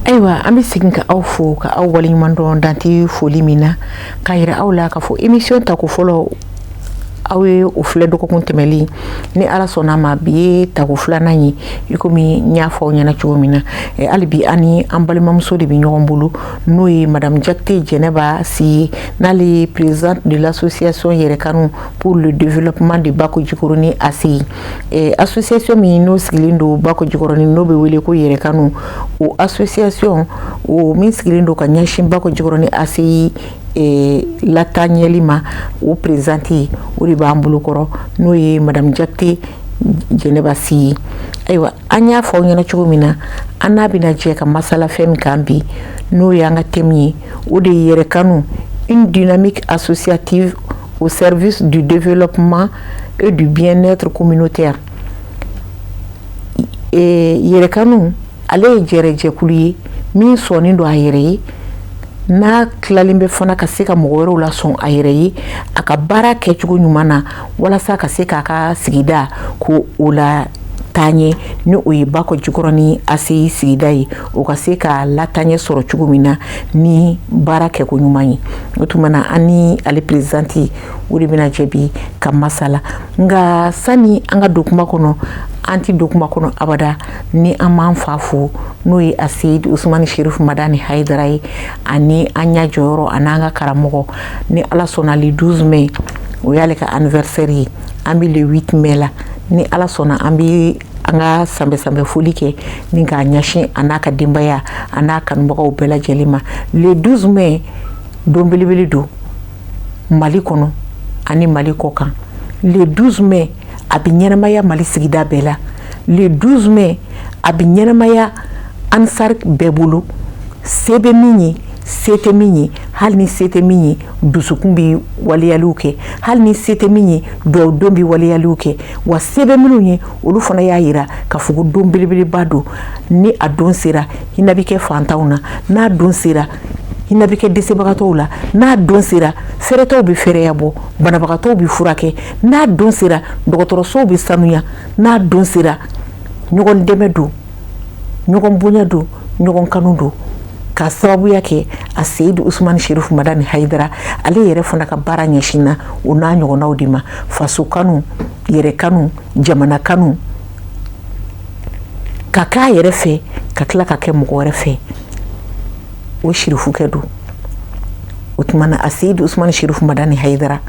Ayiwa, an bɛ segin ka aw fo, ka aw waleɲuman dɔn dante foli min na, k'a yira aw la k'a fɔ émission tako fɔlɔ, aw ye o filɛ dɔgɔkun tɛmɛlen. Ni Ala sɔnna ma, bi ye tako filanan ye. I komi n y'a fɔ aw ɲɛna cogo min na, hali bi an ni an balimamuso de bɛ ɲɔgɔn bolo, n'o ye Madame Jakite Jɛnɛba Si ye, n'ale ye présidente de l'association Yɛrɛkanu pour le développement de Bako Jikɔrɔni ACI. Association min n'o sigilen don Bako Jikɔrɔni, n'o bɛ wele ko Yɛrɛkanu, o association o min sigilen don ka ɲɛsin Bako Jikɔrɔni ACI lataaɲɛli ma, o présidente, o de b'an bolo kɔrɔ, n'o ye Madame Jakite Jɛnɛba Si ye. Ayiwa, an y'a fɔ aw ɲɛna cogo min na, an n'a bɛna jɛ ka masala fɛn min kan bi, n'o y'an ka thème ye, o de ye Yɛrɛkanu, une dynamique associative au service du développement et du bien-être communautaire. Yɛrɛkanu, ale ye jɛrɛjɛkulu ye min sɔnnen don a yɛrɛ ye, n'a tilalen bɛ fana ka se ka mɔgɔ wɛrɛw lasɔn a yɛrɛ ye a ka baara kɛcogo ɲuman na, walasa ka se k'a ka sigida ko o la taaɲɛ, ni o ye Bakɔ Jikɔrɔni ACI sigida ye, o ka se ka lataaɲɛ sɔrɔ cogo min na ni baara kɛko ɲuman ye. O tuma na, an ni ale présidente, o de bɛna jɛ bi ka masala. Nka sani an ka don kuma kɔnɔ, an tɛ don kuma kɔnɔ abada ni an m'an fa fo, n'o ye Aseyidi Usumani Sherifu Madani Hayidara ye, ani an ɲɛ jɔyɔrɔ, a n'an ka karamɔgɔ. Ni Ala sɔnna, le 12 mai, o y'ale ka anniversaire ye. An bɛ le 8 mai la. Ni Ala sɔnna, an bɛ an ka sanbɛ sanbɛ foli kɛ ni k'a ɲɛsin a n'a ka denbaya, a n'a kanubagaw bɛɛ lajɛlen ma. Le 12 mai, don belebele don Mali kɔnɔ ani Mali kɔ kan. Le 12 mai, a bɛ ɲɛnamaya Mali sigida bɛɛ la. Le 12 mai, a bɛ ɲɛnamaya Ansar bɛɛ bolo, se bɛ min ye, se tɛ min ye. Hali ni se tɛ min ye, dusukun bɛ waleyaliw kɛ. Hali ni se tɛ min ye, dugawudon bɛ waleyaliw kɛ. Wa se bɛ minnu ye, olu fana y'a yira k'a fɔ ko don belebeleba don. Ni a don sera, hinɛ bɛ kɛ fantanw na. N'a don sera, hinɛ bɛ kɛ dɛsɛbagatɔw la. N'a don sera, fɛrɛtɔw bɛ fɛrɛya bɔ, banabagatɔw bɛ furakɛ. N'a don sera, dɔgɔtɔrɔsow bɛ sanuya. N'a don sera, ɲɔgɔn dɛmɛ don, ɲɔgɔn bonya don, ɲɔgɔn kanu don, ka sababuya kɛ a Seyidu Usumani Sherifu Madani Hayidara, ale yɛrɛ fana ka baara ɲɛsin na o n'a ɲɔgɔnnaw de ma: faso kanu, yɛrɛ kanu, jamana kanu, ka k'a yɛrɛ fɛ, ka tila ka kɛ mɔgɔ wɛrɛ fɛ. O sirifukɛ don. O tuma na, a Seyidu Usumani Sherifu Madani Hayidara,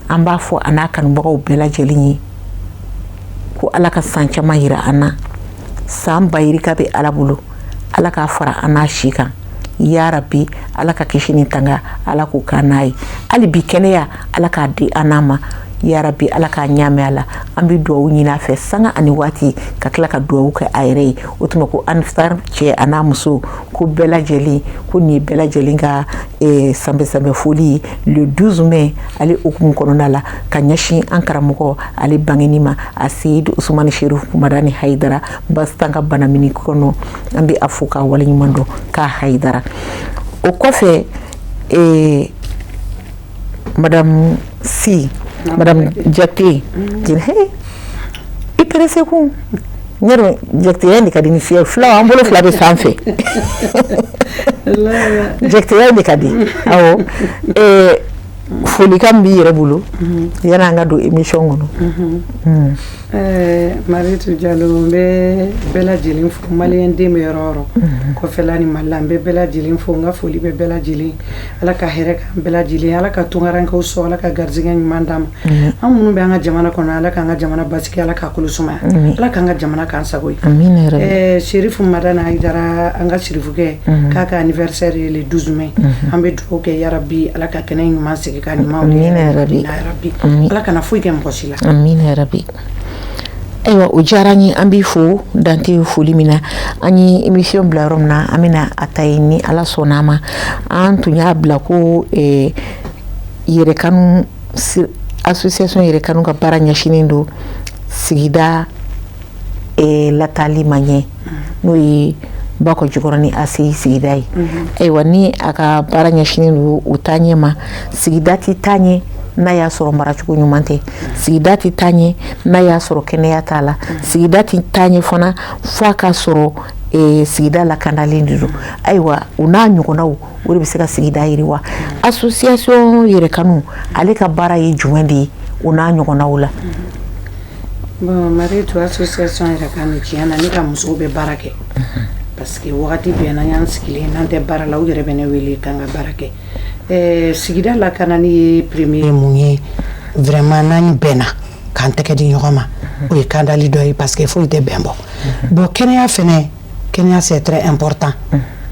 an b'a fɔ a n'a kanubagaw bɛɛ lajɛlen ye ko Ala ka san caman yira an na. San bayirika bɛ Ala bolo, Ala k'a fara an n'a si kan. Yarabi, Ala ka kisi ni tanga, Ala k'o k'an n'a ye. Hali bi kɛnɛya, Ala k'a di an n'a ma. Yarabi, Ala k'a ɲaamɛ a la. An bɛ dugawu ɲini a fɛ sanga ani waati, ka tila ka dugawu kɛ a yɛrɛ ye. O tuma ko Ansar cɛ a n'a muso, ko bɛɛ lajɛlen, ko nin ye bɛɛ lajɛlen ka sanbɛ sanbɛ foli ye le 12 mai, ale hukumu kɔnɔna la, ka ɲɛsin an karamɔgɔ ale bangeni ma, a Seyidu Usumani Sherifu Madani Hayidara Basitan ka banamini kɔnɔ. An bɛ a fo k'a waleɲuman dɔn k'a Hayidara. O kɔfɛ, Madame Si, Madame Jakite, i pressé kun n y'a dɔn jakiteya de ka di ni siya filaw, an bolo fila bɛ sanfɛ, jakiteya de ka di. Awɔ, folikan b'i yɛrɛ bolo yanni an ka don émission kɔnɔ? Maritu Jalo, n bɛ bɛɛ lajɛlen fo. Maliyɛn den bɛ yɔrɔ o yɔrɔ, kɔfɛla ni Mali la, n bɛ bɛɛ lajɛlen fo. N ka foli bɛ bɛɛ lajɛlen. Ala ka hɛrɛ k'an bɛɛ lajɛlen, Ala ka tunkarankew sɔn, Ala ka garijɛgɛ ɲuman d'an ma. An minnu bɛ an ka jamana kɔnɔ, Ala k'an ka jamana basigi, Ala k'a kolo sumaya, Ala k'an ka jamana k'an sago ye. Serifu Madani Hayidara, an ka sirifukɛ, k'a ka anniversaire ye le 12 mai, an bɛ dugawu kɛ, yarabi, Ala ka kɛnɛ ɲuman sigi ka ɲumanw yarabi, Ala kana foyi kɛ mɔgɔ si la. Amina yarabi. Ayiwa, o diyara n ye. An b'i fo dante foli min na. An ye émission bila yɔrɔ min na, an bɛna a ta yen ni Ala sɔnna a ma. An tun y'a bila ko Yɛrɛkanu, association Yɛrɛkanu ka baara ɲɛsinnen don sigida latali ma ɲɛ, n'o ye Bakɔ Jikɔrɔni ACI sigida ye. Ayiwa, ni a ka baara ɲɛsinnen don o taaɲɛ ma, sigida tɛ taa ɲɛ n'a y'a sɔrɔ maracogo ɲuman tɛ, sigida tɛ taa ɲɛ n'a y'a sɔrɔ kɛnɛya t'a la, sigida tɛ taa ɲɛ fana f'a ka sɔrɔ Sigida lakanalen de don. Ayiwa, u n'a ɲɔgɔnnaw, o de bɛ se ka sigida yiriwa. Association Yɛrɛkanu, ale ka baara ye jumɛn de ye o n'a ɲɔgɔnnaw la? Bon, Maritu, association Yɛrɛkanu, tiɲɛ na, ne ka musow bɛ baara kɛ, parce que wagati bɛɛ n'an y'an sigilen, n'an tɛ baara la, u yɛrɛ bɛ ne wele k'an ka baara kɛ. Sigida lakanani ye premier mun ye? Vraiment, n'an bɛnna k'an tɛgɛ di ɲɔgɔn ma, o ye kandali dɔ ye, parce que foyi tɛ bɛn bɔ. Bon, kɛnɛya fɛnɛ, kɛnɛya, c'est très important,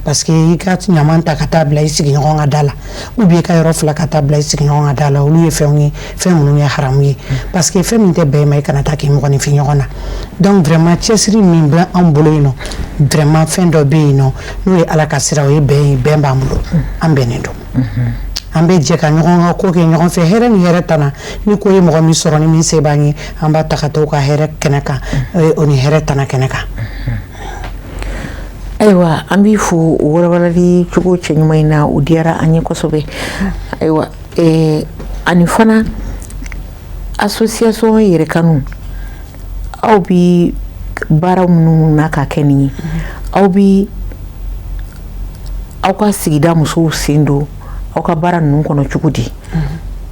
parce que i ka ɲaman ta ka taa bila i sigiɲɔgɔn ka da la, ou bien i ka yɔrɔ fila ka taa bila i sigiɲɔgɔn ka da la, olu ye fɛnw ye, fɛn minnu ye haramu ye, parce que fɛn min tɛ bɛn i ma, i kana taa k'i mɔgɔninfin ɲɔgɔn na. Donc vraiment, cɛsiri min bɛ anw bolo yen nɔ, vraiment, fɛn dɔ bɛ yen nɔ, n'o ye Ala ka sira, o ye bɛn ye. Bɛn b'an bolo, an bɛnnen don, an bɛ jɛ ka ɲɔgɔn ka ko kɛ ɲɔgɔn fɛ, hɛrɛ ni hɛrɛ tana. Ni ko ye mɔgɔ min sɔrɔ, ni min se b'an ye, an b'a ta ka taa u ka hɛrɛ kɛnɛ kan, o ni hɛrɛ tana kɛnɛ kan. Ayiwa, an b'i fo o walawalali cogo cɛɲuman in na, o diyara an ye kosɛbɛ. Ayiwa, ani fana, association Yɛrɛkanu, aw bi baara minnu na ka kɛ nin ye, aw bi aw ka sigida musow sen don aw ka baara ninnu kɔnɔ cogo di?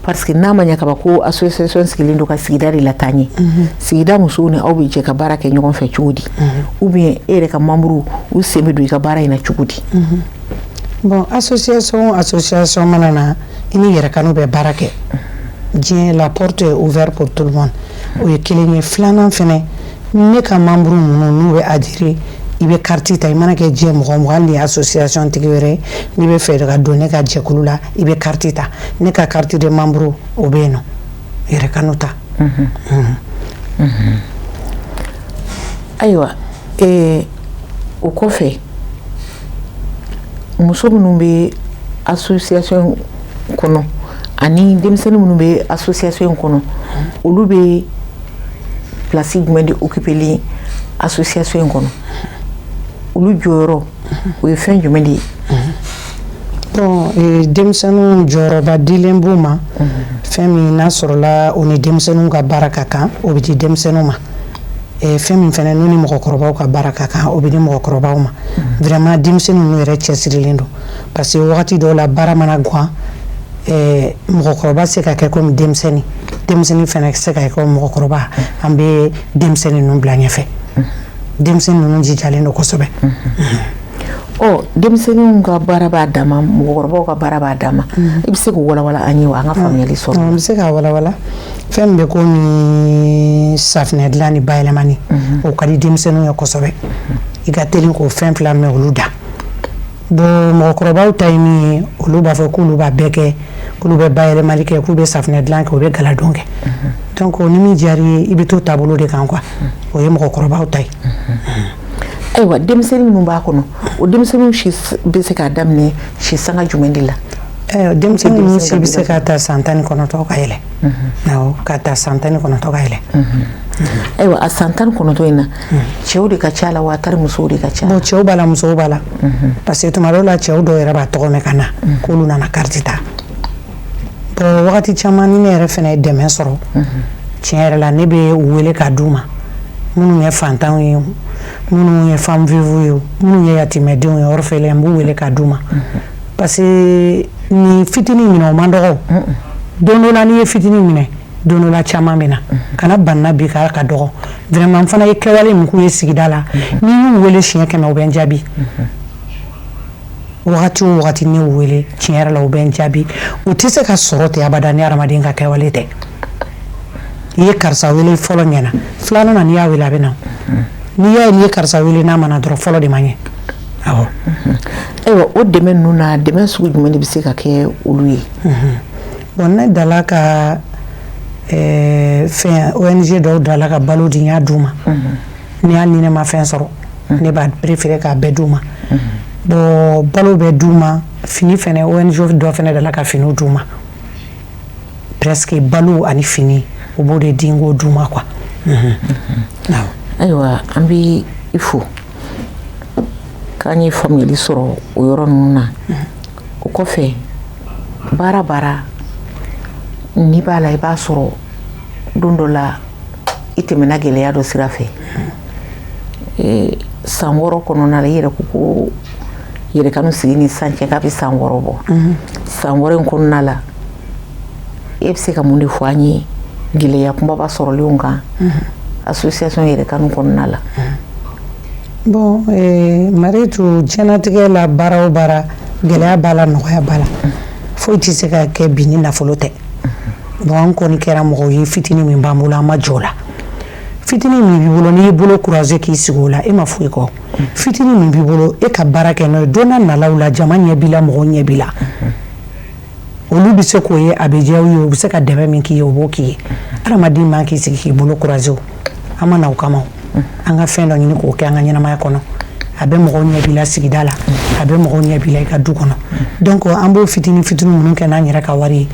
Parce que n'a ma ɲɛ kaba ko association sigilen don ka sigida de lataa ɲɛ, sigida musow ni aw bɛ jɛ ka baara kɛ ɲɔgɔn fɛ cogo di? Ou bien e yɛrɛ ka membre, u sen bɛ don i ka baara in na cogo di? Bon, association mana na, i ni Yɛrɛkanu bɛ baara kɛ. Diɲɛ, la porte est ouverte pour tout le monde, o ye kelen ye. Filanan fɛnɛ, ne ka membre ninnu, n'u bɛ adhérer, i bɛ carte ta. I mana kɛ diɲɛ mɔgɔ o mɔgɔ, hali ni ye association tigi wɛrɛ ye, n'i bɛ fɛ ka don ne ka jɛkulu la, i bɛ carte ta. Ne ka carte de membre, o bɛ yen nɔ, Yɛrɛkanu ta. Ayiwa, o kɔfɛ, muso minnu bɛ association kɔnɔ ani denmisɛnnin minnu bɛ association kɔnɔ, olu bɛ place jumɛn de occuper association in kɔnɔ? Olu jɔyɔrɔ, o ye fɛn jumɛn de ye? Bon, denmisɛnninw, jɔyɔrɔba dilen b'u ma. Fɛn min n'a sɔrɔla o ni denmisɛnninw ka baara ka kan, o bɛ di denmisɛnninw ma. Fɛn min fɛnɛ n'u ni mɔgɔkɔrɔbaw ka baara ka kan, o bɛ di mɔgɔkɔrɔbaw ma. Vraiment, denmisɛnnin ninnu yɛrɛ cɛsirilen don, parce que wagati dɔw la, baara mana gan, mɔgɔkɔrɔba se ka kɛ komi denmisɛnnin, denmisɛnnin fɛnɛ se ka kɛ komi mɔgɔkɔrɔba. An bɛ denmisɛnnin ninnu bila ɲɛfɛ. Denmisɛnnin ninnu jijalen don kosɛbɛ. Ɔ, denmisɛnninw ka baara b'a dama, mɔgɔkɔrɔbaw ka baara b'a dama. I bɛ se k'o walawala an ye wa, an ka faamuyali sɔrɔ? N bɛ se k'a walawala. Fɛn min bɛ komi safinɛ dilan ni bayɛlɛmani, o ka di denmisɛnninw ye kosɛbɛ. I ka teli k'o fɛn fila mɛn olu da. Bon, mɔgɔkɔrɔbaw ta ye min ye, olu b'a fɔ k'olu b'a bɛɛ kɛ, k'olu bɛ bayɛlɛmali kɛ, k'u bɛ safinɛ dilan kɛ, u bɛ galadon kɛ. Donc ni min diyara i ye, i bɛ t'o taabolo de kan quoi. O ye mɔgɔkɔrɔbaw ta ye. Ayiwa, denmisɛnnin minnu b'a kɔnɔ, o denmisɛnninw si bɛ se k'a daminɛ si sanga jumɛn de la? Denmisɛnnin ninnu si bɛ se ka ta san 19 ka yɛlɛ. Awɔ, ka ta san 19 ka yɛlɛ. Ayiwa, a san 19 in na, cɛw de ka ca la wa, tari musow de ka ca? Bon, cɛw b'a la, musow b'a la, parce que tuma dɔw la, cɛw dɔw yɛrɛ b'a tɔgɔ mɛn ka na k'olu nana carte ta. Bon, wagati caman, ni ne yɛrɛ fɛnɛ ye dɛmɛ sɔrɔ, tiɲɛ yɛrɛ la, ne bɛ u wele ka d'u ma, minnu ye fantanw ye, minnu ye femmes veuves ye, minnu ye yatimɛdenw ye, orphelin, n b'u wele ka d'u ma, parce que nin fitinin minɛ, o man dɔgɔ. Don dɔ la, n'i ye fitinin minɛ, don dɔ la caman bɛ na. Kana banna bi k'a ka dɔgɔ. Vraiment, n fana ye kɛwale min k'u ye sigida la, ni n y'u wele siɲɛ 100, u bɛ n jaabi. Wagati o wagati ne y'u wele, tiɲɛ yɛrɛ la, u bɛ n jaabi. U tɛ se ka sɔrɔ ten abada ni hadamaden ka kɛwale tɛ. I ye karisa wele fɔlɔ, ɲɛna. Filanan na, n'i y'a wele, a bɛ na. N'i y'a ye n'i ye karisa wele, n'a ma na dɔrɔn, fɔlɔ de ma ɲɛ. Awɔ. Ayiwa, o dɛmɛ ninnu na, dɛmɛ sugu jumɛn de bɛ se ka kɛ olu ye? Bon, ne dala ka fɛn ONG dɔw dala ka balo di, n y'a d'u ma. Ni hali ni ne ma fɛn sɔrɔ, ne b'a préféré k'a bɛɛ d'u ma. Bon, balo bɛ d'u ma, fini fɛnɛ, ONG dɔ fɛnɛ dala ka finiw d'u ma. Presque balo ani fini, u b'o de di, n k'o d'u ma quoi. Ayiwa, an bɛ i fo k'an ye faamuyali sɔrɔ o yɔrɔ ninnu na. O kɔfɛ, baara baara n'i b'a la, i b'a sɔrɔ don dɔ la i tɛmɛna gɛlɛya dɔ sira fɛ. San 6 kɔnɔna la, i yɛrɛ ko ko Yɛrɛkanu sigi ni san cɛ k'a bɛ san 6 bɔ. San 6 in kɔnɔna la, e bɛ se ka mun de fɔ an ye gɛlɛya kunbaba sɔrɔlenw kan association Yɛrɛkanu kɔnɔna la? Bon, Maritu, diɲɛnatigɛ la, baara o baara, gɛlɛya b'a la, nɔgɔya b'a la. Foyi tɛ se ka kɛ bi ni nafolo tɛ. Bon, an kɔni kɛra mɔgɔw ye, fitinin min b'an bolo, an ma jɔ o la. Fitinin min b'i bolo, n'i y'i bolo croiser k'i sigi o la, e ma foyi kɔ. Fitinin min b'i bolo, e ka baara kɛ n'o ye. Don n'a nalaw la, jama ɲɛ b'i la, mɔgɔw ɲɛ b'i la, olu bɛ se k'o ye, a bɛ diya u ye, u bɛ se ka dɛmɛ min k'i ye, u b'o k'i ye. Adamaden man k'i sigi k'i bolo croiser. O an ma na o kama. An ka fɛn dɔ ɲini k'o kɛ an ka ɲɛnamaya kɔnɔ. A bɛ mɔgɔw ɲɛ b'i la sigida la, a bɛ mɔgɔw ɲɛ b'i la i ka du kɔnɔ. Donc an b'o fitinin fitinin minnu kɛ n'an yɛrɛ ka wari ye,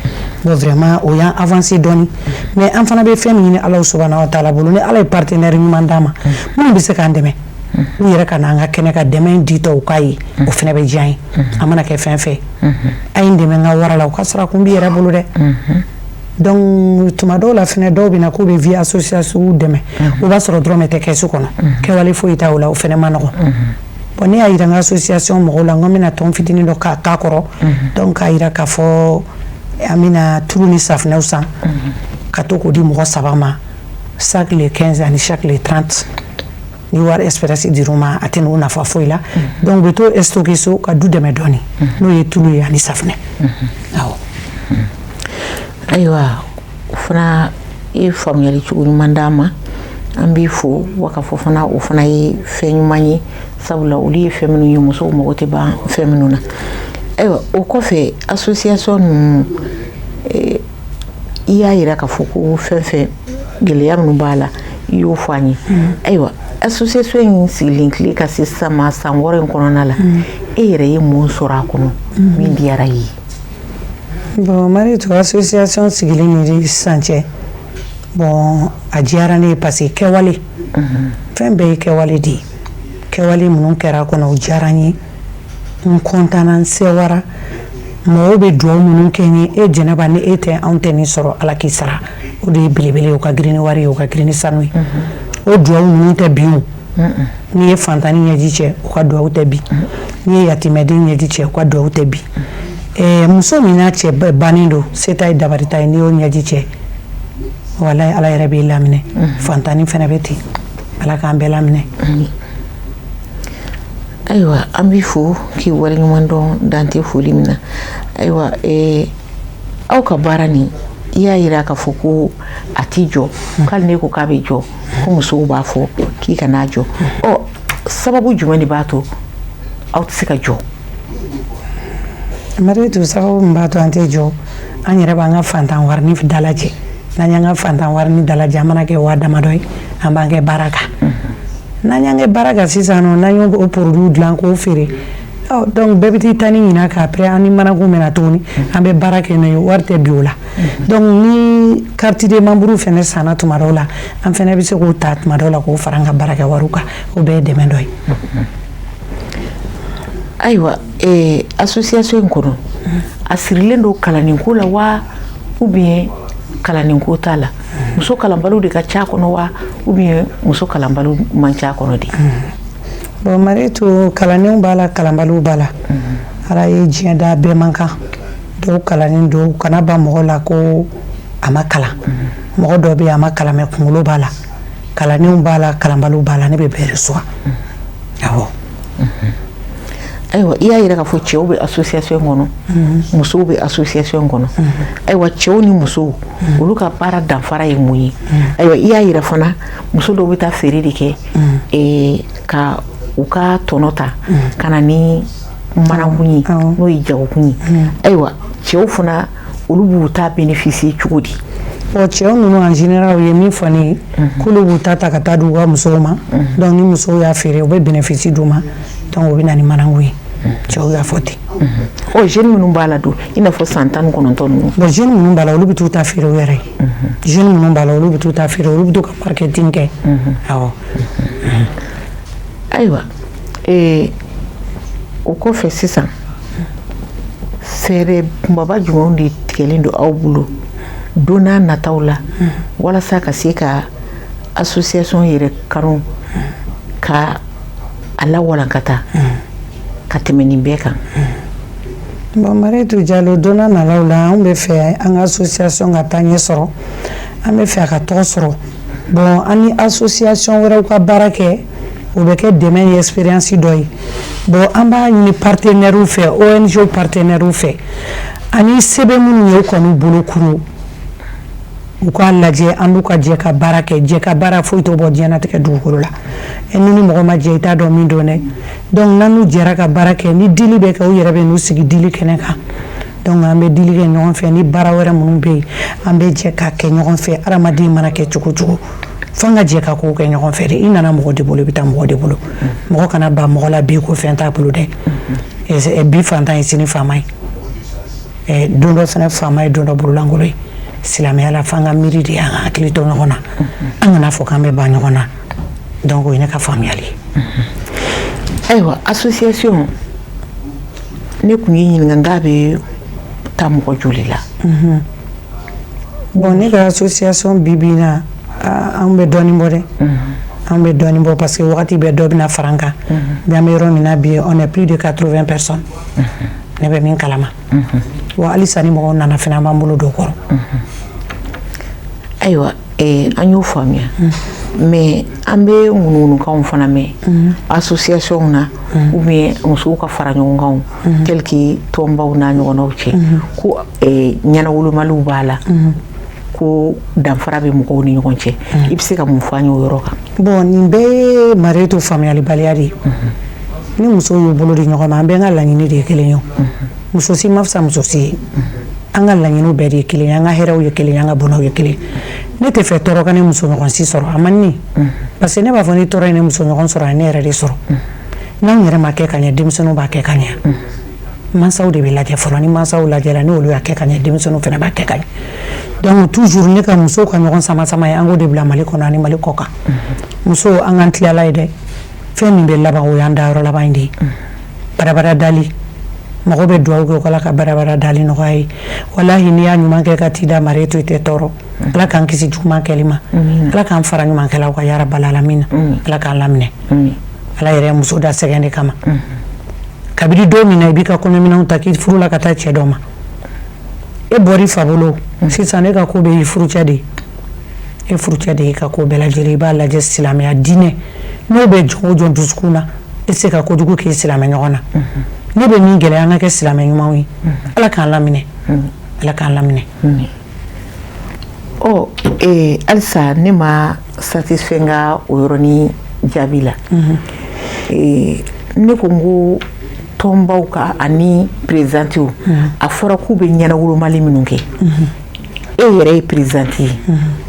bon, vraiment, o y'an avancé dɔɔni. Mais an fana bɛ fɛn min ɲini Ala subahana wa taala bolo, ni Ala ye partenaire ɲuman d'an ma minnu bɛ se k'an dɛmɛ, u yɛrɛ ka n'an ka kɛnɛ ka dɛmɛ ditɔ u k'a ye, o fana bɛ diya an ye. A mana kɛ fɛn fɛn, a ye n dɛmɛ n ka wara la, o ka sɔrɔ a kun b'i yɛrɛ bolo dɛ. Donc tuma dɔw la fɛnɛ, dɔw bɛ na k'u bɛ vie association dɛmɛ, o b'a sɔrɔ dɔrɔmɛ tɛ kɛsu kɔnɔ, kɛwale foyi t'a o la, o fɛnɛ ma nɔgɔn. Bon, ne y'a yira n ka association mɔgɔw la, n ko n bɛna tɔn fitinin dɔ k'a k'a kɔrɔ. Donc k'a yira k'a fɔ an bɛna tulu ni safunɛw san ka to k'o di mɔgɔ saba ma chaque le 15 ani chaque le 30. Ni wari espèce dir'u ma, a tɛ n'o nafa foyi la. Donc u bɛ to stocker so ka du dɛmɛ dɔɔni, n'o ye tulu ye ani safunɛ, awɔ. Ayiwa, o fana i ye faamuyali cogo ɲuman d'an ma, an b'i fo. Wa ka fɔ fana, o fana ye fɛn ɲuman ye, sabula olu ye fɛn minnu ye, musow mago tɛ ban fɛn minnu na. Ayiwa, o kɔfɛ, association ninnu, i y'a yira k'a fɔ ko fɛn fɛn gɛlɛya minnu b'a la, i y'o fɔ an ye. Ayiwa, association in sigilen tile ka se sisan ma, san 6 in kɔnɔna la, e yɛrɛ ye mun sɔrɔ a kɔnɔ min diyara i ye? Bon, Maritu, association sigilen ni sisan cɛ, bon, a diyara ne ye parce que kɛwale, fɛn bɛɛ ye kɛwale de ye. Kɛwale minnu kɛra a kɔnɔ, o diyara n ye, n kɔntanna, n sewara. Mɔgɔw bɛ dugawu minnu kɛ n ye: «E Jɛnɛba, ni e tɛ, anw tɛ nin sɔrɔ, Ala k'i sara.» O de ye belebele ye, o ka girin ni wari ye, o ka girin ni sanu ye. O dugawu ninnu tɛ bin. O n'i ye fantanni ɲɛji cɛ, o ka dugawu tɛ bin. N'i ye yatimɛden ɲɛji cɛ, o ka dugawu tɛ bin. Muso min n'a cɛ bannen don, se t'a ye, dabari t'a ye, n'i y'o ɲɛji cɛ, walayi, Ala yɛrɛ b'i laminɛ. Fantanni fana bɛ ten. Ala k'an bɛɛ laminɛ. Ayiwa, an b'i fo k'i waleɲuman dɔn, dan tɛ foli min na. Ayiwa, aw ka baara nin, i y'a yira k'a fɔ ko a t'i jɔ, k'ale ne ko k'a bɛ jɔ, ko musow b'a fɔ k'i kana jɔ. Ɔ, sababu jumɛn de b'a to aw tɛ se ka jɔ? Maritu, sababu min b'a to an tɛ jɔ, an yɛrɛ b'an ka fantan warini dalajɛ. N'an y'an ka fantan warini dalajɛ, an mana kɛ waa damadɔ ye, an b'an kɛ baara kan. N'an y'an kɛ baara kan sisan nɔ, n'an y'o produit dilan k'o feere, ɔ, donc bɛɛ bɛ t'i ta ni ɲin'a kan. Après, an ni manakun bɛna tuguni, an bɛ baara kɛ n'o ye, wari tɛ bin o la. Donc ni carte de membre fɛnɛ sanna tuma dɔw la, an fɛnɛ bɛ se k'o ta tuma dɔw la k'o fara an ka baarakɛ wariw kan. O bɛɛ ye dɛmɛ dɔ ye. Ayiwa, association in kɔnɔ, a sirilen don kalannenko la wa, ou bien kalannenko t'a la? Muso kalanbaliw de ka ca kɔnɔ wa, ou bien muso kalanbaliw man ca kɔnɔ de? Bon, Maritu, kalannenw b'a la, kalanbaliw b'a la. Ala ye diɲɛ da, bɛɛ man kan. Dɔw kalannen don, kana ban mɔgɔ la ko a ma kalan. Mɔgɔ dɔ bɛ yen, a ma kalan, mais kunkolo b'a la. Kalannenw b'a la, kalanbaliw b'a la. Ne bɛ bɛɛ de suwa, awɔ. Ayiwa, i y'a yira k'a fɔ cɛw bɛ association kɔnɔ, musow bɛ association kɔnɔ. Ayiwa, cɛw ni musow, olu ka baara danfara ye mun ye? Ayiwa, i y'a yira fana, muso dɔw bɛ taa feere de kɛ ka u ka tɔnɔ ta ka na ni manakun ye, n'o ye jagokun ye. Ayiwa, cɛw fana, olu b'u ta bénéficier cogo di? Bon, cɛw ninnu, en général, u ye min fɔ ne ye, k'olu b'u ta ta ka taa di u ka musow ma. Donc ni musow y'a feere, u bɛ bénéfice d'u ma. Donc o bɛ na ni manakun ye. Cɛw y'a fɔ ten. Ɔ, jeune minnu b'a la don, i n'a fɔ san 19 ninnu? Bon, jeune minnu b'a la, olu bɛ t'u ta feere u yɛrɛ ye. Jeune minnu b'a la, olu bɛ t'u ta feere, olu bɛ t'u ka marketing kɛ, awɔ. Ayiwa, o kɔfɛ sisan, fɛɛrɛ kunbaba jumɛnw de tigɛlen don aw bolo don n'a nataw la, walasa ka se ka association yɛrɛ kanu ka a lawalankata ka tɛmɛ nin bɛɛ kan? Bon, Mariétou Diallo, don n'a nataw la, anw bɛ fɛ an ka association ka taa ɲɛ sɔrɔ, an bɛ fɛ a ka tɔgɔ sɔrɔ. Bon, an ni association wɛrɛw ka baara kɛ, o bɛ kɛ dɛmɛ ni expérience dɔ ye. Bon, an b'a ɲini partenaires fɛ, ONG partenaires fɛ, ani sɛbɛn minnu ye u kɔni bolo kuru, u k'a lajɛ an n'u ka jɛ ka baara kɛ. Jɛ ka baara foyi t'o bɔ diɲɛlatigɛ dugukolo la. Ni ni mɔgɔ ma jɛ, i t'a dɔn min don dɛ. Donc n'an n'u jɛra ka baara kɛ, ni dili bɛ kɛ, u yɛrɛ bɛ n'u sigi dili kɛnɛ kan. Donc an bɛ dili kɛ ɲɔgɔn fɛ. Ni baara wɛrɛ minnu bɛ yen, an bɛ jɛ k'a kɛ ɲɔgɔn fɛ. Hadamaden mana kɛ cogo cogo, f'an ka jɛ ka kow kɛ ɲɔgɔn fɛ de. I nana mɔgɔ de bolo, i bɛ taa mɔgɔ de bolo. Mɔgɔ kana ban mɔgɔ la bi ko fɛn t'a bolo dɛ. Bi fantan ye, sini faama ye, don dɔ fana faama ye, don dɔ bololankolon ye. Silamɛya la, f'an ka miiri de, an ka hakili to ɲɔgɔn na, an kana fɔ k'an bɛ ban ɲɔgɔn na. Donc o ye ne ka faamuyali ye. Ayiwa, association, ne tun y'i ɲininka n k'a bɛ taa mɔgɔ joli la? Bon, ne ka association, bi bi in na, an bɛ dɔɔnin bɔ dɛ, an bɛ dɔɔnin bɔ, parce que wagati bɛɛ dɔ bɛna fara an kan. Bi, an bɛ yɔrɔ min na bi, on est plus de 80 personnes, ne bɛ min kalama. Wa halisa ni mɔgɔw nana fana, an b'an bolo don o kɔrɔ. Ayiwa, an y'o faamuya, mais an bɛ ŋunuŋunukanw fana mɛn association na ou bien musow ka fara ɲɔgɔn kan, tel que tɔnbaw n'a ɲɔgɔnnaw cɛ, ko ɲɛnawolomaliw b'a la, ko danfara bɛ mɔgɔw ni ɲɔgɔn cɛ. I bɛ se ka mun fɔ an ye o yɔrɔ kan? Bon, nin bɛɛ ye Mariétou faamuyalibaliya de ye. Ni musow y'u bolo di ɲɔgɔn ma, an bɛɛ ka laɲini de ye kelen ye. Muso si ma fisa muso si ye. An ka laɲiniw bɛɛ de ye kelen ye, an ka hɛrɛw ye kelen ye, an ka bɔnɛw ye kelen. Ne tɛ fɛ tɔɔrɔ ka ne muso ɲɔgɔn si sɔrɔ, a man ni, parce que ne b'a fɔ ni tɔɔrɔ ye ne muso ɲɔgɔn sɔrɔ, a ye ne yɛrɛ de sɔrɔ. N'anw yɛrɛ ma kɛ ka ɲɛ, denmisɛnninw b'a kɛ ka ɲɛ. Mansaw de bɛ lajɛ fɔlɔ. Ni mansaw lajɛra, ni olu y'a kɛ ka ɲɛ, denmisɛnninw fana b'a kɛ ka ɲɛ. Donc toujours, ne ka musow ka ɲɔgɔn sama sama ye, an k'o de bila Mali kɔnɔ ani Mali kɔ kan. Musow, an k'an tilala ye dɛ. Fɛn min bɛ laban, o y'an dayɔrɔ laban in de ye. Barabara dali, mɔgɔ bɛ dugawu kɛ ko Ala ka barabara dali nɔgɔya ye. Walahi, n'i y'a ɲuman kɛ ka t'i da, Mariétou, i tɛ tɔɔrɔ. Ala k'an kisi juguman kɛli ma, Ala k'an fara ɲumankɛlaw kan, yarabali alamina. Ala k'an laminɛ. Ala yɛrɛ ye muso da sɛgɛn de kama. Kabini don min na i b'i ka kɔɲɔminɛnw ta k'i furu la ka taa cɛ dɔ ma, e bɔr'i fa bolo sisan, ne ka ko bɛ y'i furucɛ de ye. E furucɛ de y'i ka ko bɛɛ lajɛlen. I b'a lajɛ, silamɛya diinɛ n'o bɛ jɔn o jɔn dusukun na, e tɛ se ka kojugu k'i silamɛ ɲɔgɔn na. Ne bɛ min gɛlɛya, an ka kɛ silamɛ ɲumanw ye. Ala k'an laminɛ, Ala k'an laminɛ. Ɔ, halisa ne ma satisfait n ka o yɔrɔnin jaabi la. Ne ko n ko tɔnbaw ka ani présidentew, a fɔra k'u bɛ ɲɛnawolomali minnu kɛ. E yɛrɛ ye présidente ye,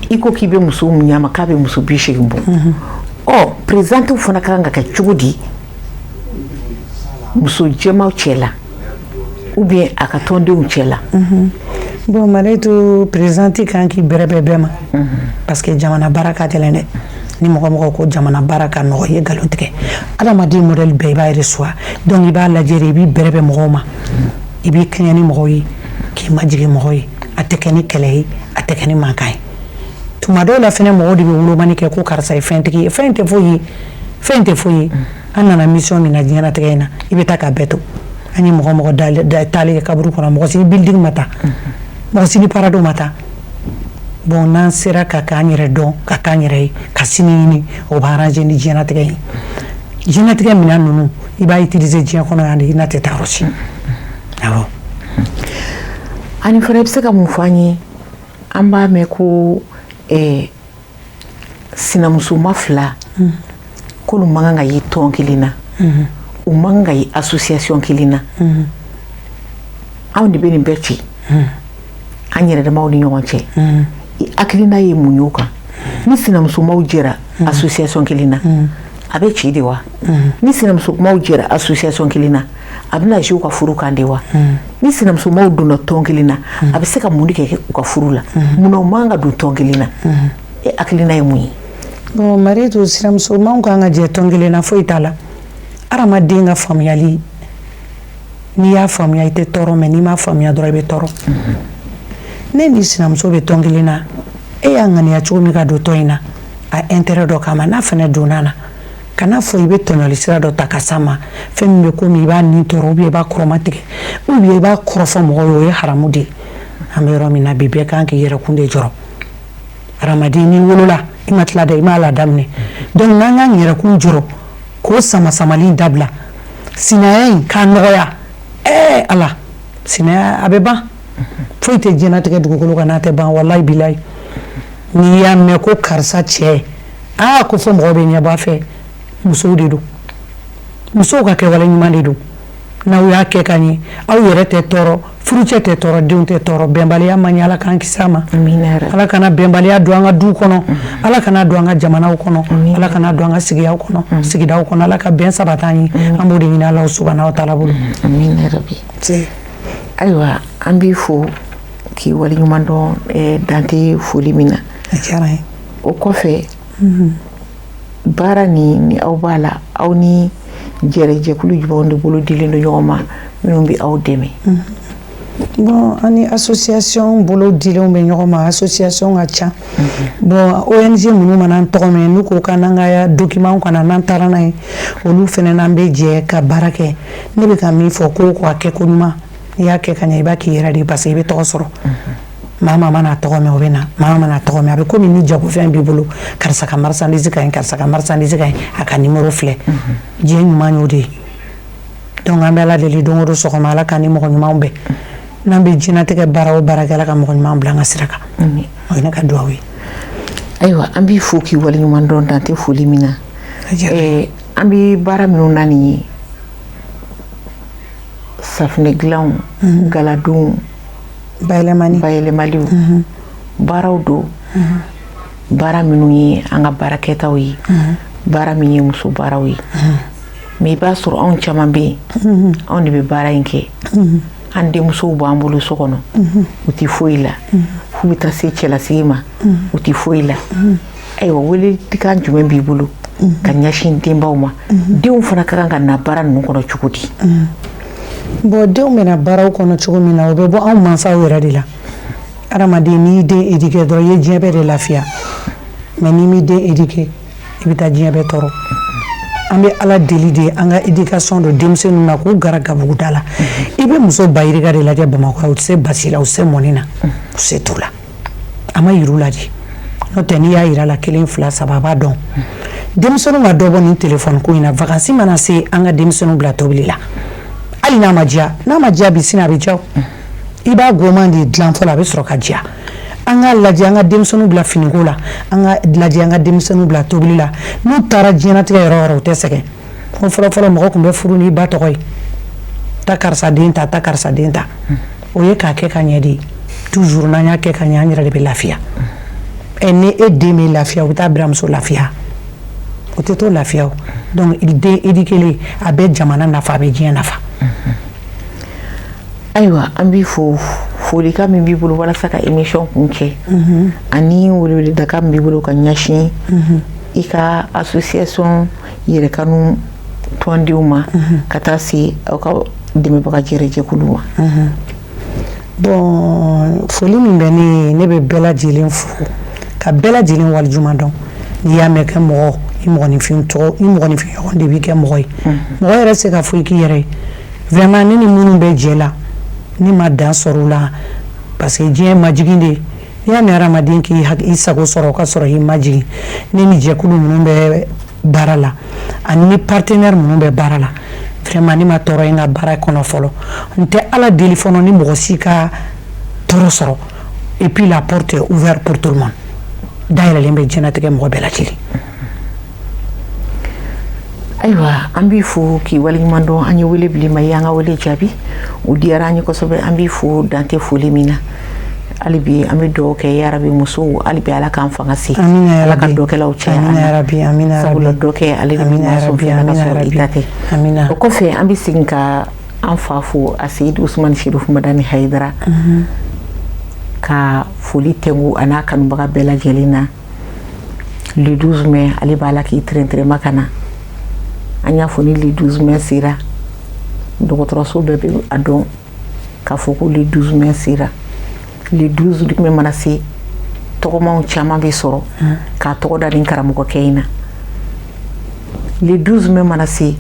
i ko k'i bɛ muso min ɲama k'a bɛ muso 80 bɔ. Ɔ, présidentew fana ka kan ka kɛ cogo di muso jɛmaw cɛ la ou bien a ka tɔndenw cɛ la? Bon, Mariétou, présidente kan k'i bɛrɛ bɛn bɛɛ ma, parce que jamana baara ka gɛlɛn dɛ. Ni mɔgɔ mɔgɔ ko jamana baara ka nɔgɔ, i ye nkalon tigɛ. Adamaden modèle bɛɛ, i b'a reçoit. Donc i b'a lajɛ de, i b'i bɛrɛ bɛn mɔgɔw ma, i b'i kɛɲɛ ni mɔgɔw ye, k'i majigin mɔgɔw ye. A tɛ kɛ ni kɛlɛ ye, a tɛ kɛ ni mankan ye. Tuma dɔw la fɛnɛ, mɔgɔw de bɛ wolomani kɛ ko karisa ye fɛntigi ye. Fɛn tɛ foyi ye, fɛn tɛ foyi ye. An nana mission min na diɲɛlatigɛ in na, i bɛ taa ka bɛɛ to. An ye mɔgɔ mɔgɔ taalen ye kaburu kɔnɔ, mɔgɔ si ni building ma taa, mɔgɔ si ni Prado ma taa. Bon, n'an sera ka k'an yɛrɛ dɔn, ka k'an yɛrɛ ye, ka sini ɲini, o b'an arranger ni diɲɛlatigɛ ye. Diɲɛlatigɛ minɛn ninnu, i b'a utiliser diɲɛ kɔnɔ yan de, i n'a tɛ taa yɔrɔ si. Awɔ. Ani fana, i bɛ se ka mun fɔ an ye? An b'a mɛn ko sinamusoma fila k'olu man kan ka ye tɔn kelen na, u man kan ka ye association kelen na. Anw de bɛ nin bɛɛ ci an yɛrɛ damaw ni ɲɔgɔn cɛ. I hakilina ye mun y'o kan? Ni sinamusomaw jɛra association kelen na, a bɛ ci de wa? Ni sinamusomaw jɛra association kelen na, a bɛna jouer u ka furu kan de wa? Ni sinamusomaw donna tɔn kelen na, a bɛ se ka mun de kɛ u ka furu la? Munna u man kan ka don tɔn kelen na? E hakilina ye mun ye? Bon, Mariétou, sinamusomaw kan ka jɛ tɔn kelen na, foyi t'a la. Hadamaden ka faamuyali, n'i y'a faamuya, i tɛ tɔɔrɔ, mais n'i m'a faamuya dɔrɔn, i bɛ tɔɔrɔ. Ne ni sinamuso bɛ tɔn kelen na, e y'a ŋaniya cogo min ka don tɔn in na, a intérêt dɔ kama, n'a fana donna na. Kana fɔ i bɛ tɔɲɔli sira dɔ ta ka s'a ma, fɛn min bɛ komi i b'a ni tɔɔrɔ, ou bien i b'a kɔrɔmatigɛ, ou bien i b'a kɔrɔfɔ mɔgɔw ye, o ye haramu de ye. An bɛ yɔrɔ min na bi, bɛɛ kan k'i yɛrɛ kun de jɔrɔ. Hadamaden, n'i wolola, i ma tila dɛ, i m'a la daminɛ. Donc n'an k'an yɛrɛkun jɔrɔ, k'o sama samali dabila, sinaya in k'a nɔgɔya. Ɛɛ Ala, sinaya a bɛ ban. Foyi tɛ diɲɛlatigɛ dugukolo kan n'a tɛ ban. Walayi bilayi, n'i y'a mɛn ko karisa cɛ, aa, ko fo mɔgɔw bɛ ɲɛbɔ a fɛ, musow de don. Musow ka kɛwale ɲuman de don. N'aw y'a kɛ ka ɲɛ, aw yɛrɛ tɛ tɔɔrɔ, furucɛ tɛ tɔɔrɔ, denw tɛ tɔɔrɔ. Bɛnbaliya man ɲi. Ala k'an kisi a ma. Ala kana bɛnbaliya don an ka duw kɔnɔ, Ala kana don an ka jamanaw kɔnɔ, Ala kana don an ka sigiyaw kɔnɔ, sigidaw kɔnɔ. Ala ka bɛn sabati an ye. An b'o de ɲini Ala subahana wa taala bolo. Ayiwa, an b'i fo k'i waleɲuman dɔn dante foli min na. A diyara n ye. O kɔfɛ, baara nin ni aw b'a la, aw ni jɛrɛjɛkulu jumɛnw de bolo dilen don ɲɔgɔn ma minnu bɛ aw dɛmɛ? Bon, an ni association bolo dilenw bɛ ɲɔgɔn ma, association ka ca. Bon, ONG minnu mana an tɔgɔ mɛn, n'u ko k'an ka document kana, n'an taara n'a ye, olu fana n'an bɛ jɛ ka baara kɛ. Ne bɛ ka min fɔ, ko k'a kɛ ko ɲuman, n'i y'a kɛ ka ɲɛ, i b'a k'i yɛrɛ de ye, parce que i bɛ tɔgɔ sɔrɔ. Maa maa mana tɔgɔ mɛn, o bɛ na. Maa mana tɔgɔ mɛn, a bɛ komi ni jagofɛn b'i bolo: karisa ka marchandise ka ɲi, karisa ka marchandise ka ɲi, a ka numéro filɛ. Diɲɛ ɲuman y'o de ye. Donc an bɛ Ala deli don o don sɔgɔma, Ala k'an ni mɔgɔ ɲumanw bɛn. N'an bɛ diɲɛlatigɛ baara o baara kɛ, Ala ka mɔgɔ ɲuman bila an ka sira kan. O ye ne ka dugawu ye. Ayiwa, an b'i fo k'i waleɲuman dɔn dante foli min na. An bɛ baara minnu na nin ye, safunɛ dilanw, galadonw, bayɛlɛmani, bayɛlɛmaliw, baaraw don, baara minnu ye an ka baarakɛtaw ye, baara min ye muso baaraw ye. Mais i b'a sɔrɔ anw caman bɛ yen, anw de bɛ baara in kɛ. An denmusow b'an bolo so kɔnɔ, u tɛ foyi la, f'u bɛ taa se cɛlasigi ma, u tɛ foyi la. Ayiwa, welelikan jumɛn b'i bolo ka ɲɛsin denbaw ma? Denw fana ka kan ka na baara ninnu kɔnɔ cogo di? Bon, denw bɛna baaraw kɔnɔ cogo min na, o bɛ bɔ anw mansaw yɛrɛ de la. Adamaden, n'i den éduqué dɔrɔn, i ye diɲɛ bɛɛ de lafiya. Mais n'i m'i den éduqué, i bɛ taa diɲɛ bɛɛ tɔɔrɔ. An bɛ Ala deli de, an ka éducation don denmisɛnninw na, k'u gara gabuguda la. I bɛ muso ba yirika de lajɛ Bamakɔ, u tɛ se basi la, u tɛ se mɔni na, u se t'u la. A ma yir'u la de, n'o tɛ n'i y'a yira la kelen, fila, saba, a b'a dɔn. Denmisɛnninw ka dɔ bɔ nin téléphone ko in na. Vacances mana se, an ka denmisɛnninw bila tobili la. Hali n'a ma diya, n'a ma diya bi, sini a bɛ diya. I b'a goman de dilan fɔlɔ, a bɛ sɔrɔ ka diya. An k'a lajɛ, an ka denmisɛnninw bila finiko la, an ka lajɛ, an ka denmisɛnninw bila tobili la. N'u taara diɲɛlatigɛ yɔrɔ o yɔrɔ, u tɛ sɛgɛn. Ko fɔlɔ fɔlɔ, mɔgɔ tun bɛ furu n'i ba tɔgɔ ye: ta karisa den ta, ta karisa den ta. O ye k'a kɛ ka ɲɛ de. Toujours n'an y'a kɛ ka ɲɛ, an yɛrɛ de bɛ lafiya. Ɛ, ni e den bɛ lafiya, u bɛ taa biramuso lafiya, o tɛ to lafiya o. Donc den éduqué, a bɛ jamana nafa, a bɛ diɲɛ nafa. Ayiwa, an b'i fo. Folikan min b'i bolo walasa ka émission kun kɛ, ani weleweledakan min b'i bolo ka ɲɛsin i ka association Yɛrɛkanu tɔndenw ma, ka taa se aw ka dɛmɛbaga jɛrɛjɛkulu ma? Bon, foli min bɛ ne ye, ne bɛ bɛɛ lajɛlen fo ka bɛɛ lajɛlen waleɲuman dɔn. N'i y'a mɛn kɛ mɔgɔ, i mɔgɔninfin tɔgɔ, i mɔgɔninfin ɲɔgɔn de b'i kɛ mɔgɔ ye. Mɔgɔ yɛrɛ tɛ se ka foyi k'i yɛrɛ ye. Vraiment, ne ni minnu bɛ jɛ la, ne ma dan sɔrɔ u la, parce que diɲɛ majigin de. N'i y'a mɛn hadamaden k'i i sago sɔrɔ, o ka sɔrɔ i majigin. Ne ni jɛkulu minnu bɛ baara la, ani ni partenaire minnu bɛ baara la, vraiment ne ma tɔɔrɔ ye n ka baara kɔnɔ fɔlɔ. N tɛ Ala deli fɔlɔ ni mɔgɔ si ka tɔɔrɔ sɔrɔ. Et puis la porte est ouverte pour tout le monde, dayɛlɛlen bɛ diɲɛlatigɛ mɔgɔ bɛɛ lajɛlen. Ayiwa, an b'i fo k'i waleɲuman dɔn. An ye wele bila i ma, i y'an ka wele jaabi, o diyara an ye kosɛbɛ. An b'i fo dante foli min na. Hali bi an bɛ dugawu kɛ, yarabi musow, hali bi Ala k'an fanga se, Ala ka dɔkɛlaw caya, sabula dɔkɛ ale de bɛ ɲuman sɔn fɛn na ka sɔrɔ i ta tɛ. O kɔfɛ, an bɛ segin ka an fa fo, a Seyidu Usumani Serifu Madani Hayidara, ka foli tɛnku a n'a kanubaga bɛɛ lajɛlen na. Le 12 mai, ale b'a la k'i tɛrɛntɛrɛma ka na. An y'a fɔ, ni le 12 mai sera, dɔgɔtɔrɔso bɛɛ bɛ a dɔn k'a fɔ ko le 12 mai sera. Le 12 mai mana se, tɔgɔmaw caman bɛ sɔrɔ k'a tɔgɔ da nin karamɔgɔkɛ in na. Le 12 mai mana se,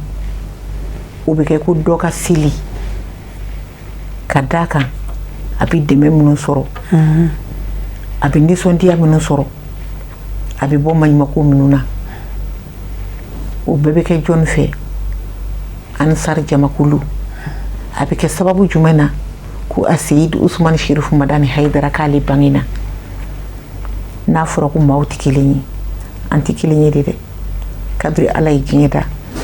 o bɛ kɛ ko dɔ ka seli, ka d'a kan a bɛ dɛmɛ minnu sɔrɔ, a bɛ nisɔndiya minnu sɔrɔ, a bɛ bɔ maɲumako minnu na, o bɛɛ bɛ kɛ jɔnni fɛ? Ansar jamakulu. A bɛ kɛ sababu jumɛn na ko a Seyid Usumani Sherifu Madani Hayidara k'ale bangena? N'a fɔra ko maaw tɛ kelen ye, an tɛ kelen ye de dɛ. Kabiri Ala ye diɲɛ da,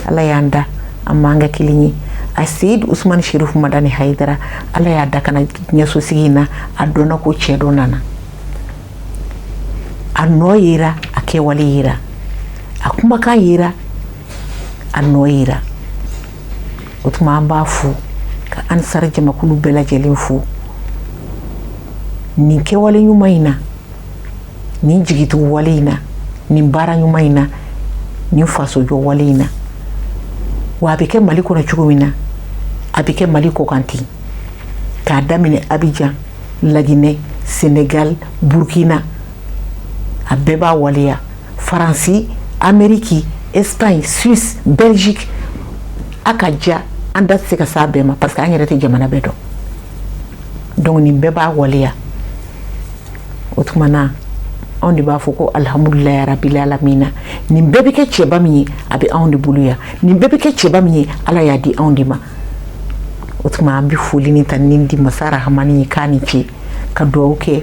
Ala y'an da, an m'an kɛ kelen ye. A Seyid Usumani Sherifu Madani Hayidara, Ala y'a da ka na diɲɛsosigi in na, a dɔnna ko cɛ dɔ nana. A nɔ yera, a kɛwale yera, a kumakan yera, a nɔ yera. O tuma an b'a fo ka Ansar jamakulu bɛɛ lajɛlen fo nin kɛwale ɲuman in na, nin jigitugu wale in na, nin baara ɲuman in na, nin fasojɔ wale in na. Wa a bɛ kɛ Mali kɔnɔ cogo min na, a bɛ kɛ Mali kɔkan ten, k'a daminɛ Abidjan, Laginɛ, Senegal, Burkina, a bɛɛ b'a waleya, Faransi, Ameriki, Espagne, Suisse, Belgique. A ka ja, an da tɛ se ka s'a bɛɛ ma parce que an yɛrɛ tɛ jamana bɛɛ dɔn. Donc nin bɛɛ b'a waleya. O tuma na anw de b'a fɔ ko alhamdulilayi rabbil alamina. Nin bɛɛ bɛ kɛ cɛba min ye, a bɛ anw de bolo yan. Nin bɛɛ bɛ kɛ cɛba min ye, Ala y'a di anw de ma. O tuma an bɛ foli ni tanuni di masa Rahamani ye, k'a ni ce, ka dugawu kɛ,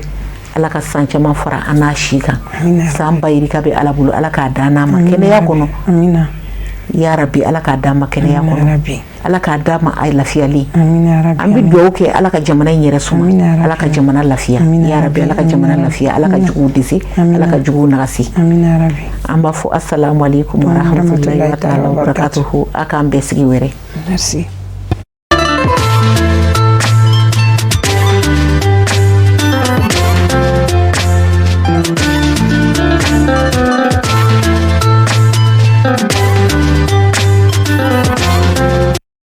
Ala ka san caman fara an n'a si kan. San ba yirika bɛ Ala bolo, Ala k'a d'an n'a ma kɛnɛya kɔnɔ. Ya rabi, Ala k'a d'an ma kɛnɛya kɔnɔ, Ala k'a d'an ma a lafiyali. An bɛ dugawu kɛ, Ala ka jamana in yɛrɛ suma, Ala ka jamana lafiya. Ya rabi, Ala ka jamana lafiya, Ala ka juguw disi, Ala ka juguw nagasi. An b'a fɔ asalamu aleykum wa rahmatulahi wa taala wa barakatuhu. A k'an bɛɛ sigi wɛrɛ. Merci.